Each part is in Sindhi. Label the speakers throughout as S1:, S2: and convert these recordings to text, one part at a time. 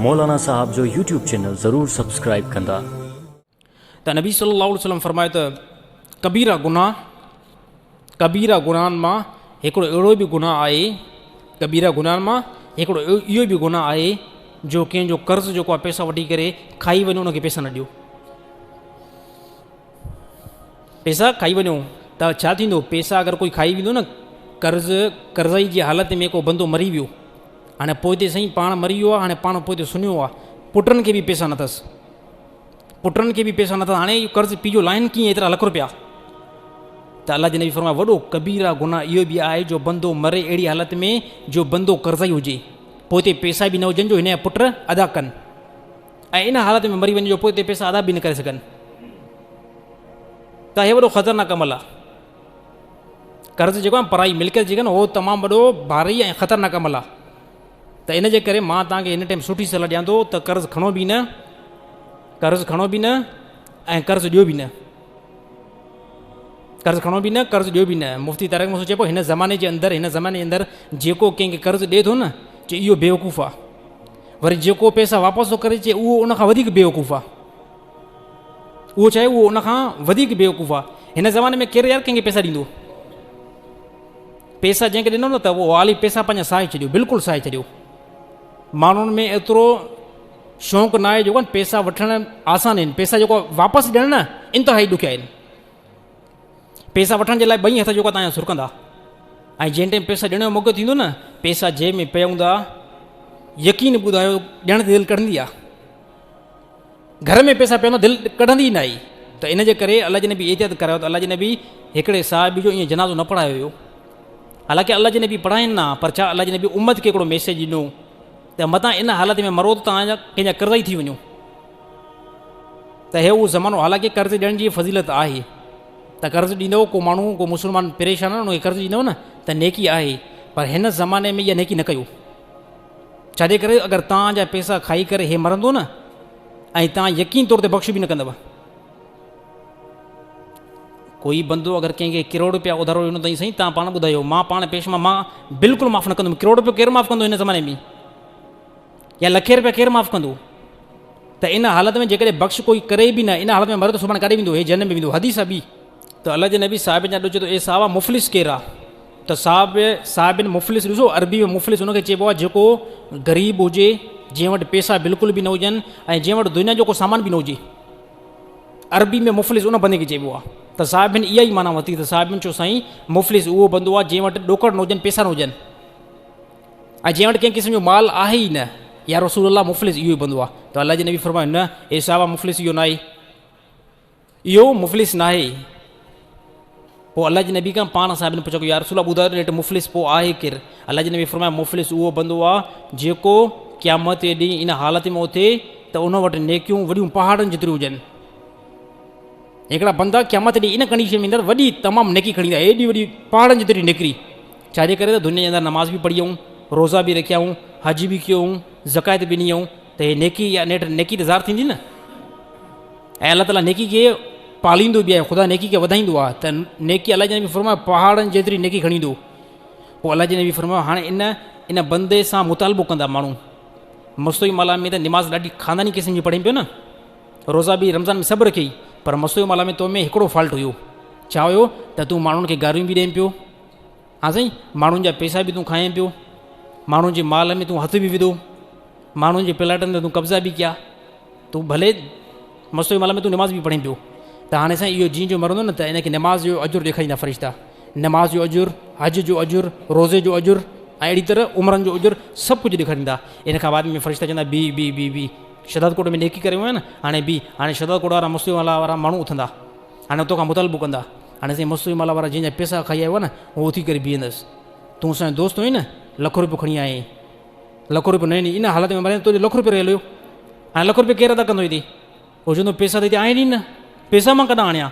S1: مولانا صاحب جو يوٽيوب چينل ضرور سبسڪرائيب ڪندا.
S2: ته نبي صلي الله عليه وسلم فرمايو ته ڪبيرا گناهه ڪبيرا گناهن مان هڪڙو اهڙو به گناهه آهي ڪبيرا گناهن مان هڪڙو اهو به گناهه آهي جو ڪنهن جو قرض جيڪو آهي پئسا وٺي ڪري کائي وڃو ان کي پئسا نه ڏيو پئسا کائي وڃو ته ڇا ٿيندو پئسا اگر ڪوئي کائي ويندو نه قرض قرضائي جي حالت ۾ ڪو بندو مري ويو هاڻي پوئتي سائين پاڻ مري ويو آهي هاڻي پاڻ پوئتي سڃو آهي پٽن کي به پئسا نه اٿس پٽن کي به پئسا نه اٿس هاڻي اهو قرض پيء جو لاهين ڪيئن ايترا لک روپيا ته الله جي نبي فرمايو وڏو ڪبيرا گناهه اهو به آهي جو بندو مري اهڙي حالت ۾ جو بندو قرضائي هجي پوئتي پئسا به نه هجن جو هن جا پٽ ادا ڪن ۽ ان حالت ۾ مري وڃي جو پوئتي پئسا ادا به نه ڪري سگهن ته هي وڏو خطرناڪ عمل آهي قرض جيڪو آهي پرائي ملڪيت جيڪا اهو تمام وڏو ڀاري ۽ خطرناڪ عمل آهي ته ان جي ڪري مان توهان کي هن ٽائيم سٺي صلاح ڏيان ٿو ته قرض کڻو به نه قرض کڻو به نه ۽ قرض ڏيو به نه قرض کڻو به نه قرض ڏيو به نه مفتي طارق مسعود چئي پيو هن زماني جي اندر هن زماني جي اندر جيڪو ڪنهن کي قرض ڏي ٿو نه چي اهو بيوقوف آهي وري جيڪو پئسا واپس ٿو ڪري چي اهو ان کان وڌيڪ بيوقوف آهي اهو چاهي اهو ان کان وڌيڪ بيوقوف آهي هن زماني ۾ ڪير يار ڪنهن کي پئسا ڏيندو پئسا جنهن کي ڏنو نه ته اهو حالي پئسا پنهنجا ساهي ڇڏيو بلڪل ساهي ڇڏيو ماڻهن ۾ ايترو شوق نه آهي جيڪو پئسا وٺڻ آسان آهن پئسا جيڪو واپس ڏيڻ نه انتهائي ڏکيا آهن پئسا وٺڻ جي لاء ٻئي هٿ جيڪو تنهنجا سرڪندا ۽ جنهن ٽائيم پئسا ڏيڻ جو موقعو ٿيندو نه پئسا جيب ۾ پيا هوندا يقين ٻڌايو ڏيڻ تي دل ڪڍندي آهي گهر ۾ پئسا پيا هوندا دل ڪڍندي ئي نه آئي ته ان جي ڪري الله جي نبي احتياط ڪرايو ته الله جي نبي هڪڙي صحابي جو ائين جنازو نه پڙهايو ويو حالانڪه الله جي نبي پڙهائين نه پر ڇا الله جي نبي امت کي هڪڙو ميسيج ڏنو ته متان ان حالت ۾ مرو ته توهان جا ڪنهن جا قرض ئي ٿي وڃو ته هي اهو زمانو حالانڪه قرض ڏيڻ جي فضيلت آهي ته قرض ڏيندو ڪو ماڻهو ڪو مسلمان پريشان آهي ان کي قرض ڏيندو نه ته نيڪي آهي پر هن زماني ۾ اها نيڪي نه ڪيو ڇاجي ڪري اگر توهان جا پيسا کائي ڪري هي مرندو نه ۽ توهان يقين طور تي بخش به نه ڪندو ڪوئي بندو اگر ڪنهن کي ڪروڙ روپيا اڌارو ڏنو اٿئي سائين توهان پاڻ ٻڌايو مان پاڻ پيش مان مان بلڪل معاف نه ڪندم ڪروڙ روپيو ڪير معاف ڪندو هن زماني ۾ يا لکين روپيا ڪير معاف ڪندو ته ان حالت ۾ جيڪڏهن بخش ڪوئي ڪري به نه ان حالت ۾ مري ته سڀاڻي ڪاڏي ويندو هي جنم ۾ ويندو حديث آ ٻي ته الله جي نبي صاحب جا ڏچو ته اي صحابه مفلس ڪير آ ته صاحب صاحبن مفلس ڏسو عربي ۾ مفلس ان کي چئبو آ جيڪو غريب هجي جنهن وٽ پيسا بلڪل به نه هجن ۽ جنهن وٽ دنيا جو ڪو سامان به نه هجي عربي ۾ مفلس ان بندي کي چئبو آ ته صاحبن اها ئي معنيٰ ورتي ته صاحبن چيو سائين مفلس اهو بندو آ جنهن وٽ ڏوڪڙ نه هجن پيسا نه هجن ۽ جنهن وٽ ڪنهن قسم جو مال آهي ئي نه يا رسول الله مفلس اهو ئي بندو آهي ته الله جي نبي فرمايو نه اي صحابه مفلس اهو ناهي اهو مفلس ناهي پوء الله جي نبي کان پاڻ صاحب نے پڇيو يا رسول الله ٻڌايو ته مفلس پوء آهي ڪير الله جي نبي فرمايو مفلس اهو بندو آهي جيڪو قيامت جي ڏينهن ان حالت ۾ اٿي ته ان وٽ نيڪيون وڏيون پهاڙن جيتريون هجن هڪڙا بندا قيامت ڏينهن ان ڪنڊيشن ۾ ايندا وڏي تمام نيڪي کڻي ايندا ايڏي وڏي پهاڙن جيتري نيڪي ڇا جي ڪري ته دنيا جي اندر نماز به پڙهي آئون روزا به رکيا آئون حج به ڪيو آئون زڪوات به ڏني آئون ته هي نيڪي يا نيٺ نيڪي ته ظاهر ٿيندي نه ۽ الله تعاليٰ نيڪي کي پاليندو به آهي خدا نيڪي کي وڌائيندو آهي ته نيڪي الله جي نبي فرمايو پهاڙن جيتري نيڪي کڻي ايندو پوء الله جي نبي فرمايو هاڻي ان ان بندي سان مطالبو ڪندا ماڻهو مستوئي مالا ۾ ته نماز ڏاڍي خانداني قسم جي پڙهين پيو نه روزا به رمضان ۾ سڀ رکيئي پر مستوئي مالا ۾ تو ۾ هڪڙو فالٽ هيو ڇا هيو ته تون ماڻهن کي گاريون به ڏين پيو ها سائين ماڻهن جا پئسا به تون کائين پيو ماڻهن جي مال ۾ تون هٿ به وڌو ماڻهن جي پلاٽن تي تون قبضا به ڪيا تون ڀلي مستوئي مال ۾ تون نماز به پڙهين پيو ته هاڻي سائين اهو جيئن جو مرندو نه ته ان کي نماز جو اجر ڏيکاريندا فرشتا نماز جو اجر حج جو اجر روزي جو اجر ۽ اهڙي طرح عمرن جو اجر سڀ ڪجهه ڏيکاريندا ان کان بعد ۾ فرشتا چوندا بي بي بي بي شهداد ڪوٽ ۾ نيڪي ڪري ويو نه هاڻي بي هاڻي شهداد ڪوٽ وارا مستوئي مالا وارا ماڻهو اٿندا هاڻي توکان مطالبو ڪندا هاڻي سائين مستوئي مالا وارا جنهن جا پئسا کائي آيو نه هو اٿي ڪري بيهندس تون اسان جو دوست آهين نه لک روپيو کڻي آئين لک روپيو نه ڏني ان حالت ۾ مرين تنهنجو لک روپيو رهيل هيو هاڻي لک روپيو ڪير ادا ڪندو هتي هو چوندو پئسا ته هتي آهن ئي نه پئسا مان ڪڏهن آڻيان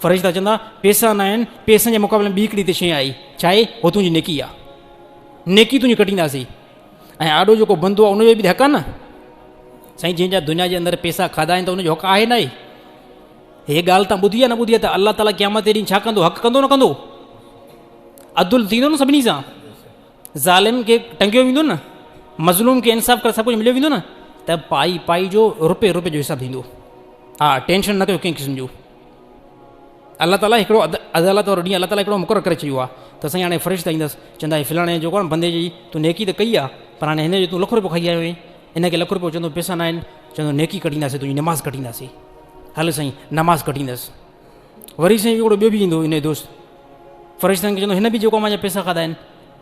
S2: فرشتا چوندا پئسا نه آهن پئسن جي مقابلي ۾ ٻي هڪڙي هتي شيء آئي ڇا آهي هو تنهنجي نيڪي آهي نيڪي تنهنجي ڪٽينداسين ۽ آڏو جيڪو بندو آهي ان جو به حق آهي نه سائين جنهن جا دنيا جي اندر پئسا کاڌا آهن ته ان جو حق آهي نه آهي هي ڳالهه تان ٻڌي آهي نه ٻڌي آهي ته الله تعاليٰ قيامت جي ڏينهن ڇا ڪندو حق ڪندو نه ڪندو عدل ٿيندو نه سڀني سان ظالم کي ٽنگيو ويندو نه مظلوم کي انصاف ڪري سڀ ڪجهه مليو ويندو نه ته پائي پائي جو روپي روپي جو حساب ٿيندو. ها ٽينشن نه ڪيو ڪنهن قسم جو. الله تعاليٰ هڪڙو عدالت وارو ڏينهن الله تعاليٰ هڪڙو مقرر ڪري ڇڏيو آهي ته سائين هاڻي فرشتا ايندس چوندا هي فلاڻي جيڪو آهي بندي جي تون نيڪي ته ڪئي آهي پر هاڻي هن جو تون لک روپيو کائي آيو آهين ان کي لک روپيو چوندو پيسا نه آهن چوندو نيڪي ڪٽينداسين تنهنجي نماز ڪٽينداسين هل سائين نماز ڪٽيندس وري سائين هڪڙو ٻيو به ايندو ان جو دوست فرشتن کي چوندو هن به جيڪو منهنجا پيسا کاڌا آهن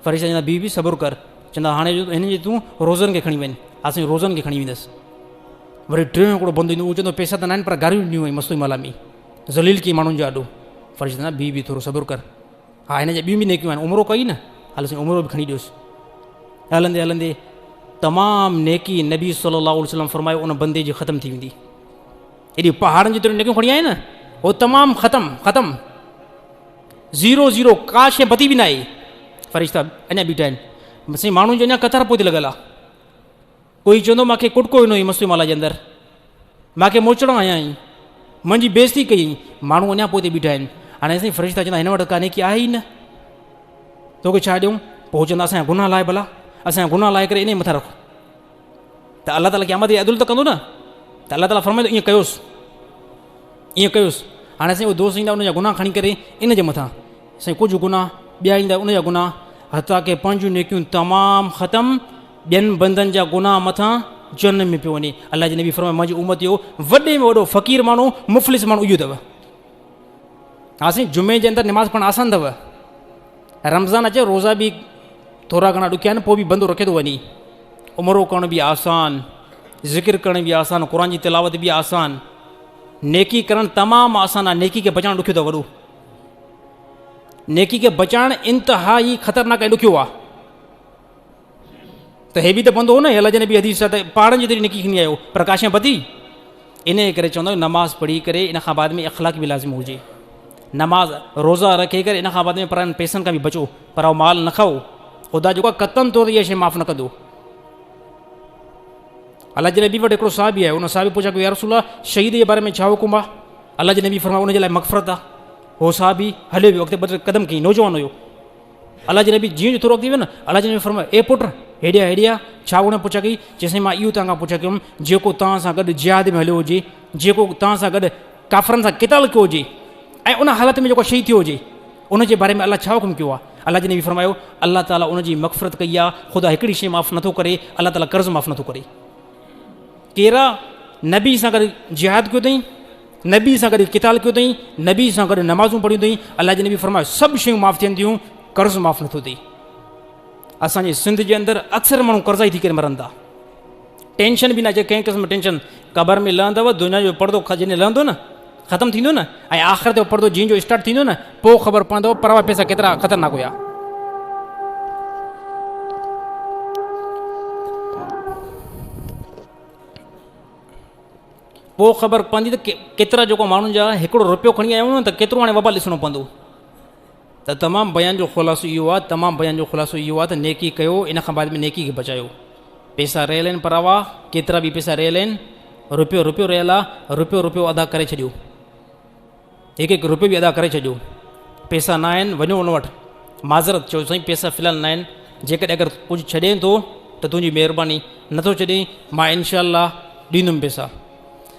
S2: فرشتا چوندا بي بي صبر ڪر چوندا هاڻي هن جي تون روزن کي کڻي وڃ ها سائين روزن کي کڻي ويندس وري ٽيون هڪڙو بندو ايندو اهو چوندو پيسا ته ناهن پر گاريون ڏنيون آهن مستوئي مالا ۾ ذليل ڪيئي ماڻهن جو آڏو فرشتا چوندا بي بي ٿورو صبر ڪر ها هن جا ٻيون به نيڪيون آهن عمرو ڪئي نه هل سائين عمرو به کڻي ڏيوس هلندي هلندي تمام نيڪي نبي صلي الله عليه وسلم فرمايو ان بندي جي ختم ٿي ويندي ايڏي پهاڙن جيتريون نيڪيون کڻي آيا نه هو تمام ختم ختم زيرو زيرو ڪا شي بتي به نه آئي فرشتا اڃا بيٺا آهن سائين ماڻهن جو اڃا قطار پوئتي لڳل آ ڪوئي چوندو مانکي ڪٽڪو ڏنو مستوئي مالا جي اندر مانکي موچڙا هنيا آهين منهنجي بيزتي ڪئي ماڻهو اڃا پوئتي بيٺا آهن هاڻي سائين فرشتا چوندا هن وٽ ڪا نيڪي آهي ئي نه توکي ڇا ڏيون پوء چوندا اسان جا گناهه لاهي ڀلا اسان جا گناهه لاهي ڪري ان مٿان رک ته الله تعاليٰ قيامت جي عدل ته ڪندو نه ته الله تعاليٰ فرمائيندو ائين ڪيوس ائين ڪيوس هاڻي سائين اهي دوست ايندا ان جا گناهه کڻي ڪري ان جي مٿان سائين ڪجهه گناهه ٻيا ايندا ان جا گناهه حتيٰ ڪي پنهنجون نيڪيون تمام ختم ٻين بندن جا گناهه مٿان جهنم ۾ پيو وڃي الله جي نبي فرمايو منهنجي امت جو وڏي ۾ وڏو فقير ماڻهو مفلس ماڻهو اهو اٿو ها سائين جمعي جي اندر نماز پڙهڻ آسان اٿو رمضان اچي روزا به ٿورا گهڻا ڏکيا آهن پوء به بندو رکي ٿو وڃي عمرو ڪرڻ به آسان ذڪر ڪرڻ به آسان قرآن جي تلاوت به آسان نيڪي ڪرڻ تمام آسان آهي نيڪي کي بچائڻ ڏکيو اٿو وڏو نيڪي کي بچائڻ انتهائي خطرناڪ ۽ ڏکيو آهي ته هي به ته بندو هو نه الله جي نبي حديث ته پاڙن جيتري نيڪي کڻي آيو پر ڪا شيء بدي ان ڪري چوندا آهيون نماز پڙهي ڪري ان کان بعد ۾ اخلاق به لازم هجي نماز روزا رکي ڪري ان کان بعد ۾ پراين پيسن کان به بچو پرايو مال نه کائو خدا جيڪو آهي قطعن طور تي اها شيء معاف نه ڪندو الله جي نبي وٽ هڪڙو صحابي آيو ان صحابي پڇا ڪيو يا رسول الله شهيد جي باري ۾ ڇا حڪم آهي الله جي نبي فرمايو ان جي لاء مغفرت آهي هو صحابي هليو ويو اڳتي ٻه ٽي قدم کڻي نوجوان هيو الله جي نبي جيئن جو ٿورو اڳتي ويو نه الله جي نبي فرمايو اي پٽ هيڏي آ هيڏي آ ڇا ان پڇا ڪئي چيس سائين مان اهو توهان کان پڇا ڪيم جيڪو توهان سان گڏ جهاد ۾ هليو هجي جيڪو توهان سان گڏ ڪافرن سان قتال ڪيو هجي ۽ ان حالت ۾ جيڪو شهيد ٿيو هجي ان جي باري ۾ الله ڇا حڪم ڪيو آهي الله جي نبي فرمايو الله تعاليٰ ان جي مغفرت ڪئي آهي خدا هڪڙي شيء معاف نٿو ڪري الله تعاليٰ قرض معاف نٿو ڪري ڪيرا نبي سان گڏ جهاد ڪيو اٿئي نبي سان گڏ قتال ڪيو اٿئي نبي سان گڏ نمازون پڙهيون اٿئي الله جي نبي فرمايو سڀ شيون معاف ٿين ٿيون قرض معاف نٿو ٿئي اسانجي سنڌ جي اندر اڪثر ماڻهو قرضائي ٿي ڪري مرن ٿا ٽينشن به نه اچي ڪنهن قسم ٽينشن قبر ۾ لهندو دنيا جو پردو جڏهن لهندو نه ختم ٿيندو نه ۽ آخرت جو پردو جيئن جو اسٽارٽ ٿيندو نه پوء خبر پوندو پراوا پيسا ڪيترا خطرناڪ هيا پوء خبر پوندي ته ڪيترا جيڪو ماڻهن جا هڪڙو روپيو کڻي آيو نه ته ڪيترو هاڻي وبال ڏسڻو پوندو ته تمام بيان جو خلاصو اهو آهي تمام بيان جو خلاصو اهو آهي ته نيڪي ڪيو ان کان بعد ۾ نيڪي کي بچايو پيسا رهيل آهن پراوا ڪيترا به پيسا رهيل آهن روپيو روپيو رهيل آهي روپيو روپيو ادا ڪري ڇڏيو هڪ هڪ روپيو به ادا ڪري ڇڏيو پيسا نه آهن وڃو ان وٽ معذرت چئو سائين پيسا في الحال نه آهن جيڪڏهن اگر ڪجهه ڇڏين ٿو ته تنهنجي مهرباني نٿو ڇڏين مان انشاء الله ڏيندم پيسا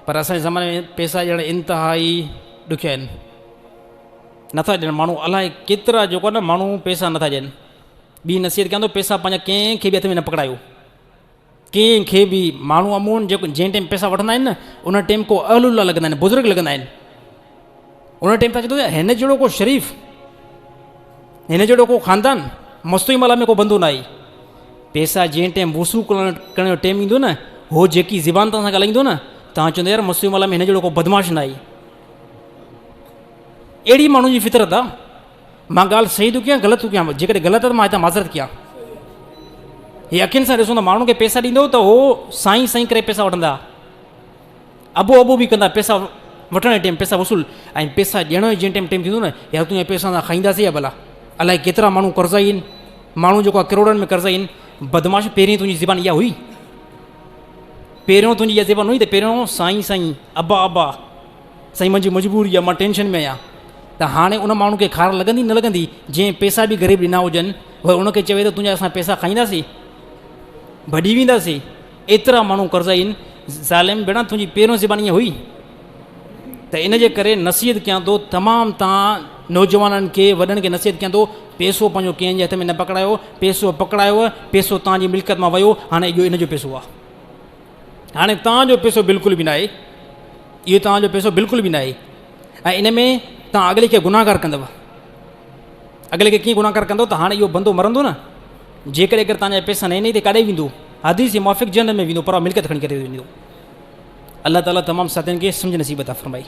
S2: پر اسانجي زماني ۾ پيسا ڏيڻ انتهائي ڏکيا آهن نٿا ڏين ماڻهو الائي ڪيترا جيڪو آهي نه ماڻهو پيسا نٿا ڏين ٻي نصيحت ڪيان ٿو پيسا پنهنجا ڪنهن کي به هٿ ۾ نه پڪڙايو ڪنهن کي به ماڻهو عمومن جيڪو جنهن ٽائيم پيسا وٺندا آهن نه ان ٽائيم ڪو اهل الله لڳندا آهن بزرگ لڳندا آهن ان ٽائيم تان چوندو هن جهڙو ڪو شريف هن جهڙو ڪو خاندان مستوئي مالا ۾ ڪو بندو نه آهي پيسا جنهن ٽائيم وصول ڪرڻ جو ٽائيم ايندو نه هو جيڪي زبان تان سان ڳالهائيندو نه تان چوندو يار مستوئي مالا ۾ هن جهڙو ڪو بدمعاش نه آهي اهڙي ماڻهن جي فطرت آ مان ڳالهه صحيح ٿو ڪيان غلط ٿو ڪيان جيڪڏهن غلط آ ته مان هتان معذرت ڪيان هي اکين سان ڏسو ته ماڻهن کي پئسا ڏيندو ته هو سائين سائين ڪري پئسا وٺندا ابو ابو به ڪندا پئسا وٺڻ جي ٽائيم پئسا وصول ۽ پئسا ڏيڻ جو جنهن ٽائيم ٽائيم ٿيندو نه يار تنهنجا پئسا اسان کائينداسين يا ڀلا الائي ڪيترا ماڻهو قرضائي آهن ماڻهو جيڪو آهي ڪروڙن ۾ قرضائي آهن بدمعاش پهرين تنهنجي زبان اها هئي پهريون تنهنجي اها زبان هئي ته پهريون سائين سائين ابا ابا سائين منهنجي مجبوري آهي مان ٽينشن ۾ آهيان ته هاڻي ان ماڻهو کي خار لڳندي نه لڳندي جنهن پئسا به غريب ڏنا هجن وري ان کي چوي ته تنهنجا اسان پئسا کائينداسين ڀڄي وينداسين. ايترا ماڻهو قرضائي آهن. ظالم ڀيڻا تنهنجي پهريون زبان ائين هئي ته ان جي ڪري نصيحت ڪيان ٿو تمام تان نوجوانن کي، وڏن کي نصيحت ڪيان ٿو، پيسو پنهنجو ڪنهن جي هٿ ۾ نه پڪڙايو. پيسو پڪڙايو، پيسو توهان جي ملڪيت مان ويو. هاڻي اهو ان جو پيسو آهي، هاڻي توهان جو پيسو بلڪل به ناهي. اهو توهان جو پيسو بلڪل به ناهي ۽ ان ۾ توهان اڳلي کي گناهگار ڪندؤ. اڳلي کي ڪيئن گناهگار ڪندؤ؟ ته هاڻي اهو بندو مرندو نه، جيڪڏهن اگر توهان جا پيسا نه ڏنئي ته ڪاڏي ويندو؟ حديث جي موافق جهنم ۾ ويندو، پر ملڪيت کڻي ڪري ويندو. الله تعاليٰ تمام ساٿين کي سمجھ نصيب عطا فرمائي.